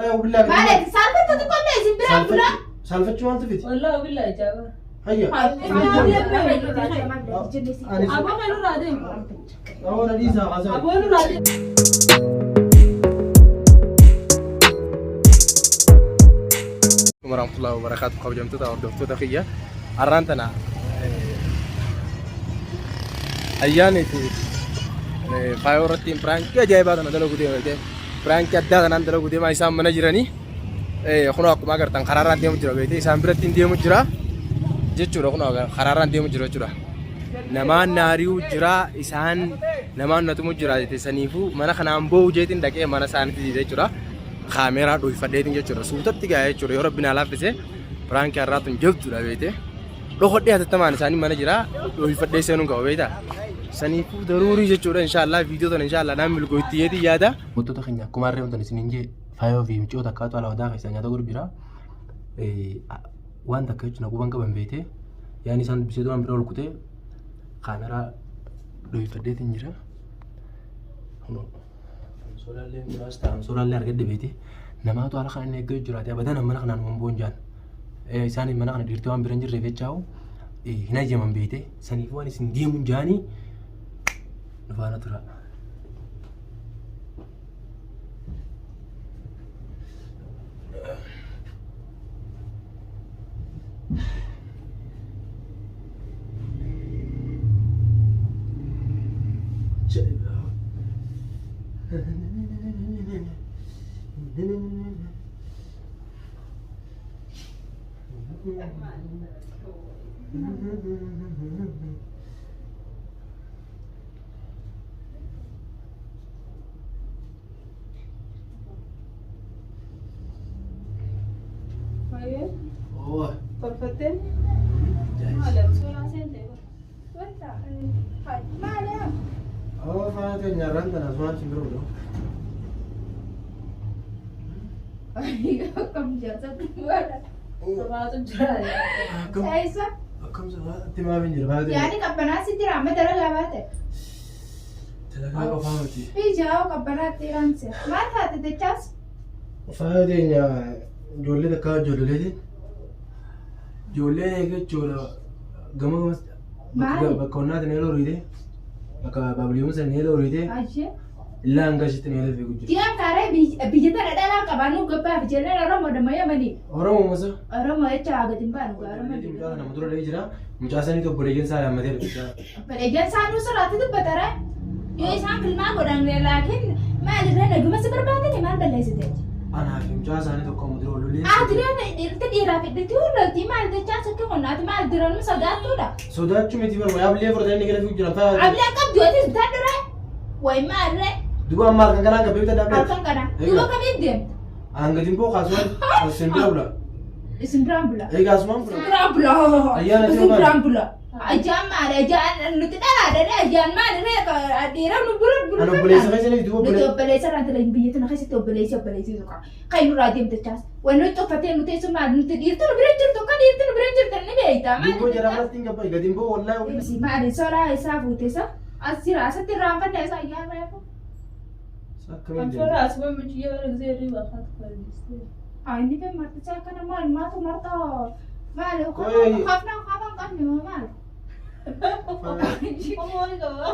Maal ati saalfattu xiqqoollee isin biraan bulaa. Saalfachuu maaltu fiti? Wallaahi billaahi ajaa'ibaa. Hayya. Aboo kan nurraa deemu. Aboo na dhiisaa haasaa. Aboo nurraa deemu. Warahmatullahi wabarakatuh kabajamtoota hordoftoota kiyya har'aan tana ayyaanii fi faayoo irratti piraankii ajaa'ibaa tana dalaguu deema jettee piraankii addaa tanaan dalaguu deema isaan mana jiranii kunoo akkuma agartan karaarraan deemu jira beektee isaan biratti hin deemu jira jechuudha kunoo karaarraan deemu jira jechuudha namaan naari'uu jira isaan namaan natumu jira jette saniifuu mana kanaan boo'u jeetiin dhaqee mana isaaniitti jechuudha. Kaameeraa dhoyfadheetiin jechuudha. Suutatti ga'a jechuudha. Yoo rabbi naa laaffise piraankii har'aa tun jabduudha beekte. Dhokodhee hatattamaan isaanii mana jira dhoyfadhee seenuun qaba beektaa. Saniifuu daruurii jechuudha inshaallah viidiyoo tana inshaallah naan milkooytti yeetiin yaada. Wantoota keenya akkuma harree wantan isiniin jee faayoo fi micoota akkaatu ala wadaa keessaa nyaata godhu jira. Waan takka jechuun quban qaban beekte. Yaani isaan dubbisee duraan bira ol kutee kaameeraa dhoyfadheetiin jira. Ansoolaallee muraasa ta'a ansoolaallee argadhe beete namaatu haala kanaan eeggatu jiraate abadan mana kanaan waan boon jaan isaan mana kana dhiirtii waan bira hin jirreef jechaa'u hin hayyaman beete saniif waan isin deemuun jaanii nu faana tura. Fayyee Oo. tolfattee maal suuraa seentee bara. Maali? Oo faaya teenya irraan tana asumaan si bira godhu. Akkam jaallatu godha. Sabaatu jira. Akkam Eessa? akkam itti maaf hin jira faaya teenya. Yaani qabbanaa si jira amma dalagaa baate. Dalagaa qofaa miti. Ijaa qabbanaatti raamse. Maal taate dachaas? Faaya teenya ijoollee takkaa ijoolleetiin ijoolleen eega jechuudha gama gamas Maali? bakka onnaatiin eeloo horiite bakka baabiliyoon san eeloo horiite Ashee. illaa hanga ishitti eeloo fiigu jiru. Ji'aan kaaree biyya tana dhalaan qabaanuu gabbaaf jennaan Oromoo dhamma yamanii. Oromoo masa. Oromoo jecha haa gadi hin baanu gaa Oromoo. Mucaa kana mutura dhahee jira. Mucaa saniitu obboleeyyan isaa yaammatee dhufe. Obboleeyyan isaanii sirraatti dubbatara. Yoo isaan filmaa godhan laakiin maalirra naguma si barbaadani maal balleessite? Anaa fi mucaa isaanii tokko mutura ol lolee. Ati dhiirti dhiiraa fi dhirti hullooti maal jechaa sitti qonnaati maal diranuu sodaattuudha. Sodaachuu miti barba yaabilee fudhatanii inni gara fiigu jiran faaya. Ablee qabdu atis bitadhure wayi maalirra Duba amma halkan kanaan gabbee bitadhaa beektu. halkan kana duuba kamiin deemta? Hangatiin boo kaasumaan isin bira bula. Isin biraan bula. Egaa asumaan bula. Isin biraan bula. Ayyaana Isin jiru biraan bula. Ajaan maali? Ajaan nuti dhalaadha. Ajaan maali? Dhiira nu bula bula. Ani obboleessa keessaniif duuba Nuti obboleessa. obboleessa irraa intala biyya tana keessatti obboleessi obboleessi tuqa. Kan nurraa deemtachaas. Wanni nuti uffatee nu teessu maali? Nuti dhiirtu nu bira jirtu akka dhiirtu nu bira jirtu ni beekta. Duuba jara kanatti hin gabbaye gadi hin boo wallaahi. Maali? Soraa isaa fuute isa as jira asatti irraanfanne isa ayyaana reefu. Akkamiin Amshoora asuma michiyyee bara gisee hirriba afaan tokko Inni kan martichaa akkana maal maatu marta maal Qoy. hafna hafan qabne moo maal? Omooni qaba.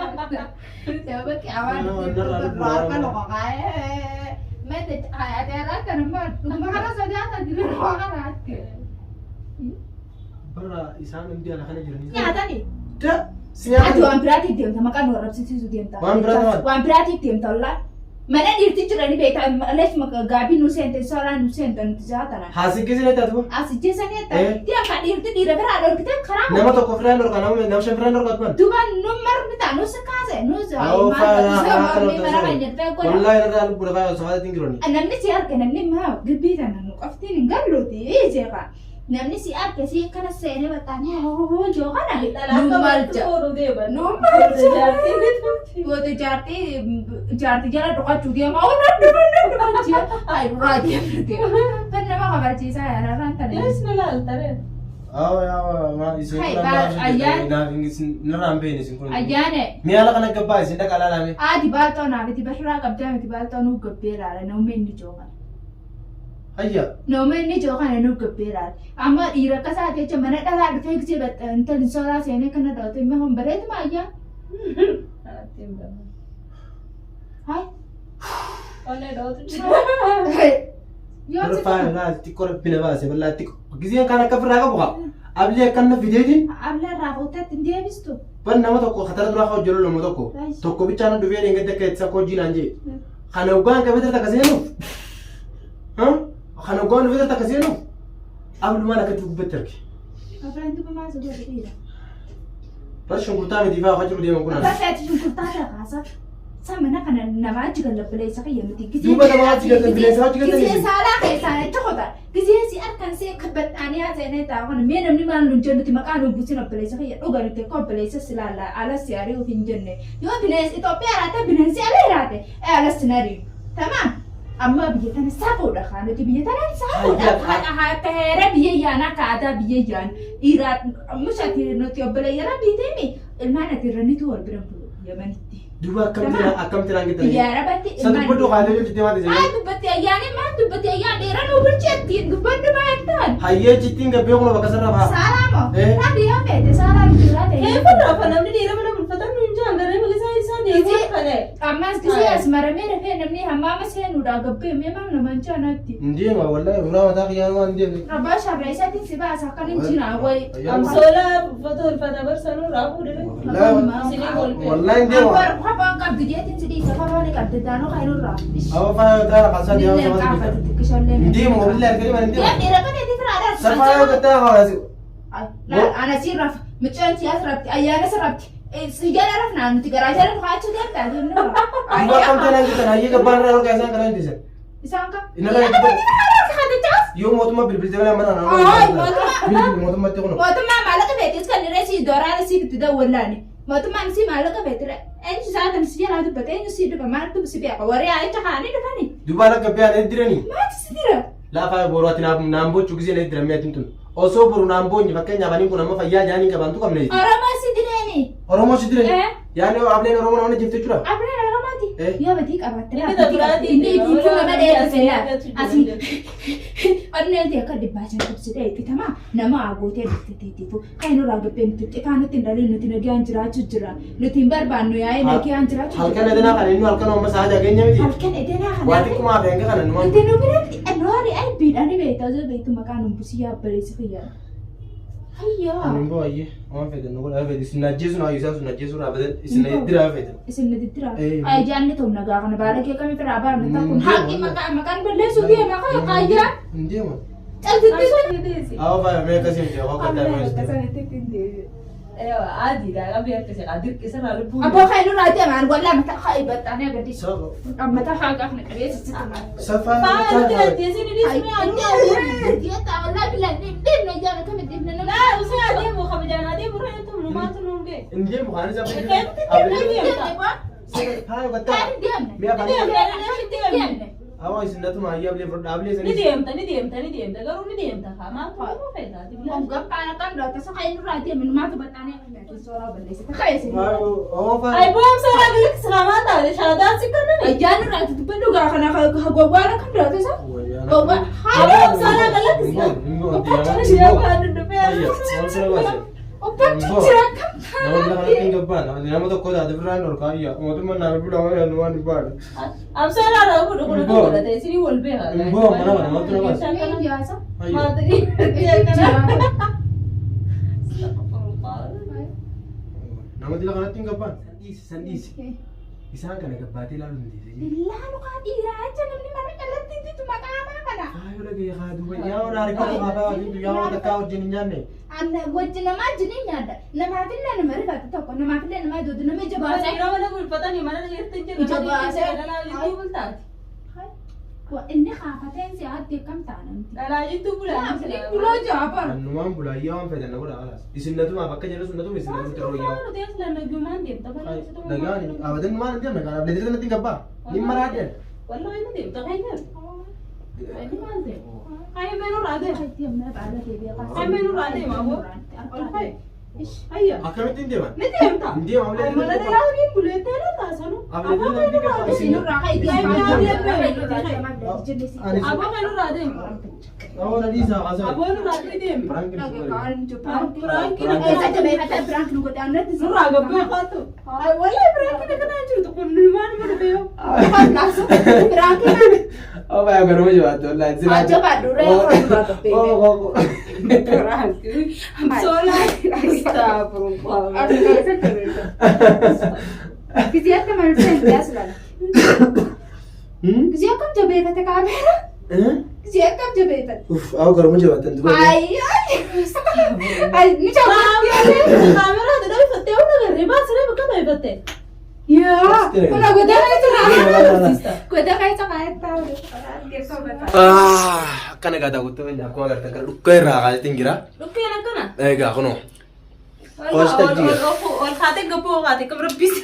Sababa awaan harka loqoqaa'ee mata ateeraa kana maal dhuguma kana sodaata jiru kanaatti. Bara isaan hundi ala kana jiranii. Nyaatani. Da si Ati nyaatani. waan biraatiif deemta maqaan nu arrabsiisuu deemta. Waan biraati maal? Waan biraatiif deemta wallaa. Mana dhiirti jirani beekta malees gaabii nu seente sooraan nu seente nuti jaatana. Haasiggisi taatu. As jeesanii Eh. jetta. Diya ka dhiirti dhiira biraa dhorkite karaa Nama tokko firaan dhorka nama nama shan firaan dhorka tuman. Duba nu marmi ta'a nu si kaase nu si Awoo faaya godha. Wallaahi irraa lubbu lafaa osoo haati hin jirooni. Namni si arge namni maa gibbii tana nu qoftiin hin galluuti jeeqa. Namni si arge si akkana seenee baxxaanee hoo joo kana nu malcha. Nu malcha. Goota jaartii jaartii jala dhokachuu deema. Oo nan dhufa nan dhufa jee. Ay duraa deemte. Kan nama kabachiisaa yaararraan tana. Yes, nu laaltare. Awa yaa ma isin Hai, kun ba- amma ayyaan- naaf narraan beene isin kun. Ayyaane. Mi'a ala kana gabbaa isin dhaqa laalame. Adi baalxoo naa miti bashiraa qabdaa miti baalxoo nuu gabbee laala nama inni joo kana. Hayya. Nama inni joo kana nuu gabbee laala. Amma dhiira akka isaati jecha mana dhalaa dhufee gisee baxxa intalli soolaa seenee kana dhawate immoo hon bareeduma ayyaa. Anatti hin bahu. Hai. Onnee dhootu jira. Yoo Warra faaya laal xiqqoo rabbi na baase bal'aa xiqqoo. Giseen kan akka firraa qabu haa. Ablee akkan na fideetiin Abla irraa fuutetti hin deebistu. ban nama tokko katara duraa hojii loluu nama tokko. Tokko bichaa na dhufee dheengadde akka ittisa koo jiinaan jee. Kana hoggaan qabee takka seenuuf. Kana hoggaan dhufee takka seenuuf. Ablumaan akkatti gubbatti arge. Ablaan duba maal si godhe dhiira? Bar shunkurtaa miti fa'aa jiru deeman kun. Bakka ati shunkurtaa irraa kaasa. Sa mana kana namaa achi gallabbileessa kiyya miti. Duuba namaa achi gallabbileessa achi Gisee gallabbileessa. saalaa keessaan achi kota. Gisee si harkaan see akka baxxaanii haasa'anii taa'u kana mee namni maal nuun jennuti maqaa nuun buusin obboleessa kiyya dhuga nuti akka obboleessa si laalla alas si ari'uuf hin jenne. Yoo bineensi Itoophiyaa raate bineensi ala jiraate alas si ari'u. Tamaam. Amma biyya tana safuudha kaa nuti biyya tana safuudha. Akka heera biyya yaana akka aadaa biyya yaan dhiiraa mushati nuti obboleeyyan rabbii teemi ilmaan ati irranitu wal bira bulu Yamanitti. Duuba akkamti akkamti naan gittanii. Biyya Arabatti Sa dubbadhu kaatee jirti maal Maa isin. dubbatti ayyaani maa dubbatti ayyaan dheeraa nu bulcheetti dubbadhu maa jettaan. Hayyee jittiin gabbee kun bakka sarara baha. Saalaa moo? Eh. Rabbi yoo feete saalaa nu biraa ta'e. Keefa raafa namni dhiira mana bulfatan nuun jaan garee bilisa isaa deemuu kana. Ammas gisee as maramee rafee namni hammaama seenuudha gabbee mee maal namaan jaanaatti. Hin deema wallahi ulaa mataa kiyyaan waan hin deemne. Rabbaa sharra isaatiin si baasa akkan hin jira wayi. Amsoolaa uffata ulfata barsanuu raafuu dire. Wallahi hin deema. Ambar kophaan qabdi jeetiin si dhiisa kophaan ni qabdi daanoo kan irraa. Awa faaya taara kasaa deema Illee sama qaafate xiqqishallee. Hin deemu wallahi alkalima hin deema. Deem dhiira kana itti firaadhaan. Safaa yoo gattaa hawaasi. Ana si rafa mucaan si as rabti ayyaana si rabti si jala rafnaa nuti garaa jala nu kaachuu deemtaa deemnu. Duuba akkamti naan gittan hayyee gabbaan irraa olkaa isaan kana hin dhiisan. Isaan kam? Inni irraa Dhiira kana itti firaadhaan Yoo mootummaa bilbiltee malee mana Ay, mootummaa. Bilbil mootummaatti kun. Mootummaa maallaqa feetis kan irra si doraara si itti dawwallaani. Mootummaan si maallaqa feetira. Eenyu isaa kan si jalaa dubbate eenyu si dhufa maaltu si beeka warri ayicha kaanii dhufani. Duuba ala gabbee ana diranii. Maaltu si dira? Lafa boru ati naan bochuu gisee na diramee atiin tun. Osoo boru naan boonye fakkeenyaaf aniin kun amma fayyaa jaaniin qabaantu qabne. Oromoo si direeni. Oromoo si dire. Eh. Yaani ableen Oromoo nama jifte jechuudha. Abiraan Oromooti. Eh. Yoo badii qabaatte Inni dabalaati. Inni itti nama dheerate laa. Asii onneen ta'e akka dhibbaa jala ibsite ittitamaa nama agootee dhufte teetiifu kan nurraa gabbee nuti xiqqaa nutti hin dhalin nuti nagaan jiraachuu jira nuti hin barbaannu yaa'ee nagaan jiraachuu Halkan edenaa kana inni halkan amma sa'a jageenya miti. Halkan edenaa Waa kana. xiqqumaa fi hanga kana numa. Nuti nu biratti noori ay biidhaan beektaa osoo beektu maqaan nu busii yaabbalee fayyaa. Hayyaa. Ani immoo ayyee waan fedhan nu godhaa fedhe isin ajjeesu naa isaan sun ajjeesu naa fedhan isin diraa fedhan. Isin nuti dira. Eh. Ay jaanni ta'u nagaa kana baala kee kamii firaa baala nuti kun Mm, haqi maqaa maqaan balleessu deema kaya qayyaa. Hin deema. Calsitti. Awa faaya mee akkasii hin deema akka ta'e Adiidha qabee akkasii dirqisarraa lubbuu. Abbaa kan nurraa deemaan wallaa mataa haa baxxaanee agarsiisa. Saba. Mataa haa gaafna qabee sitti. Safaa. Faaya nuti ajjeesin ni dhiisne Laa usee adeemu kabajaan adeemu reetu numaatu nuun ga'e. Hin deemu kaan isa Faaya gattaa. Mi'a Ni afaan. deemta ni deemta. Awa isin natuma ayyee ablee fudhaa ablee Ni sanis. deemta ni deemta ni deemta garuu ni deemta haa maaltu nama feetaati. Awa faaya. Ay boom soolaa bilisa maa taate shaadaa si kanname. Nama tokko taate birraan ol kaayya mootummaan naa bilbila waan waan hin baane. Amsoolaa raawwu godhu godhate isinii wal beeka. Imboo, mana mana, maaltu nama Nama dila kanatti hin gabbaan. San dhiisi. Isaan kana gabbaatee ilaaluu hin dhiise. Ilaalu kaa dhiiraa jecha namni mana qalatti intitu maqaa kana. Faayoo dhagee haa duuba yaa waan harika haa fa'aa yaa waan takkaa wajjin hin nyaanne. Anna wajji namaa wajjin hin nyaadha. Namaafillee nama rifatu tokko namaafillee nama duutu nama ija baasee. Dhiira mana bulfatanii mana jirti jiru. Ija baasee. Dhalaa jittuu bultaati. Inni kaafateen si adde akkam taanamti. Dhalaa jittuu bulaa. Buloo jaabara. Annumaan bulaa yaa waan fedhan na godha alaas. Isin natumaaf akka jedhu sun natuma isin natutti rooyyaa. Nagaan abadan maal hin deemne kanaaf leetira natti hin gabbaa. Ni maraa deemne. Wallahi ni deemta kan jedhu. Inni maal ta'e? Hayyee nurraa deema. Hayyee nurraa deema aboo. Ol ka'i. Hayya. Akkamittiin deeman? Ni deemta. Hin deemu, ablee Mana dhalaa hin buleettee na taasanu. Ablee Aboo dhalaa kan nurraa hin deema. Aboo kan nurraa deema. Aboo na dhiisaa haasaa. Aboo nurraa deemi. Piraankiin si godhe. Piraankiin nurraa gabbee qaatu. Wallahi piraankiin akkanaa jirtu kun maal mana beeku. Oh, vaya, garuu jabaattu wallaahi. Jabaadhu, reefu nurraa gabbee. Oh, oh, oh. Sola. Astagfirullah. ጊዜ ተመልሰን ያስላል ጊዜ akkam jabeeffate kaameera ጊዜ akkam jabeeffate Uff, aboo garuu jabaattan duba. ay ay ay ni jabaate Kaameraa dhadhaa hunda garee baasiree bakka dhaabatte. yaa kuna goda keessa goda keessa kaayattaa Akkana egaa daawwattoota keenya akkuma agartan kana dhukkee irraa kaaseetiin jira. Dhukkeen akkana. Egaa kunoo. Qosta jira. Ol kaatee gabboo kaatee kam rabbisi.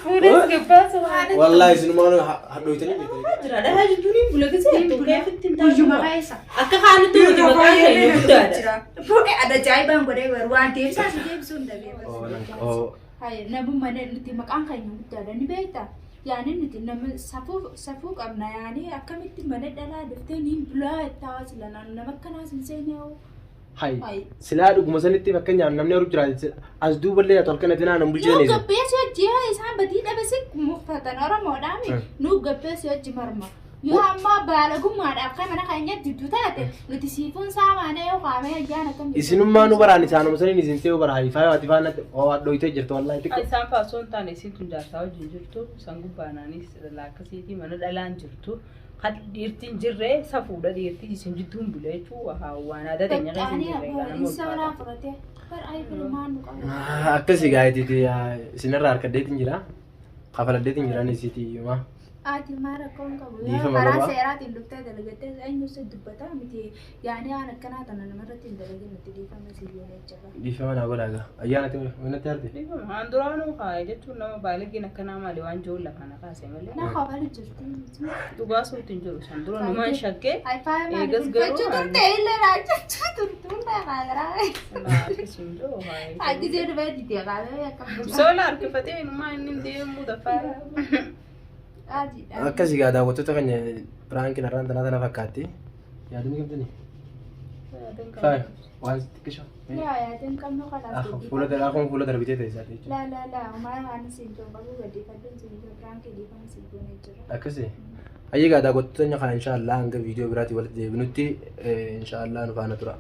Fuudhee gabbaa sabaa. Wallaahi isinumaan hadhooytanii beektanii. Jira dhahaa jechuun hin bule gisee keefitti hin Guyyuma taasisu. keessa. Akka haalli hojii maqaa keenya guddaadha. Fuudhee adda ajaa'ibaan godhee garuu waan deebisaa si deebisuu hin Oh, dhabeeffatu. oh. Namummaa nuti maqaan keenya guddaadha ni beektaa? Yaani nuti nama safuu safuu qabna yaani akkamitti mana dhalaa dhuftee ni bulaa itti sila nama akkanaas hin seene hoo. Hai. Hai. Silaa dhuguma sanitti fakkeenyaaf namni yeroo jiraate as duuballee haa tolkan ati naan Nuu bulchine. gabbeessi hojii haa isaan badii dhabe si muffatan Oromoodhaami. Nuu gabbeessi hojii marma. Yoo ammaa baalagummaadhaaf kan mana keenya diddu taate nuti siifuun saamaanee yoo qaamee ayyaana kam Isinummaa nu baraan isaanuma saniin isin se'u baraa faayoo ati faana hadhooytee jirtu wallaahi xiqqoo. Isaan faasoo hin taane isiin tun jaarsaa wajjin jirtu san gubbaanaanis akkasiitii mana dhalaan jirtu. Kan dhiirtiin jirree safuudha dhiirtii isin jidduun bule jechuun waan aadaa teenya keessa hin jirre egaa nama Insa biraa ulfaata. fudhatee bar ayi filumaan nu qaba. Akkasii gaayitiiti isinirraa harkaddeetiin jira. Kafaladdeetiin jiran isiiti himaa. Ati maa rakkoon qabu yoo Dhiifama karaa gabaa. seeraatiin dhuftee dalagattee eenyu si dubbataa miti yaani waan akkanaa tana namarratti hin dalagin nuti dhiifama si goone jira. Dhiifama naa godhaa gaa. Ayyaana ta'e wanti harte. Dhiifama waan duraanuu kaa'e jechuun nama baalagiin akkanaa maali waan jiru lafa na kaase malee. Na kafalu jirti. Dhugaa suutu hin jiru san dura numaan shakkee Ay faaya maali Eegas garuu bulfachuu turte illee raajachuu turte hunda kaagaraa. akkasii hin jiru kaa'e. Ajjisee dhufee didee qaabee akkam. Sola harkifatee inumaa inni hin deemu dafaa. Ajiidha. Akkasii gaa daawwattoota keenya piraankiin har'aan tanaa tana fakkaatti. Yaadni qabdani? Faaya waan xiqqisho. Yaa yaadeen qabnu kalaas. Fuula akkuma fuula darbitee ta'e isaati jechuudha. La la la maal waan siin jiru qabu gadi fadhuun siin jiru piraankii dhiifama siin goone jira. Akkasii. Hayyee gaa daawwattoota keenya kana inshaallah hanga viidiyoo biraatii walitti deebinutti inshaallah nu faana tura.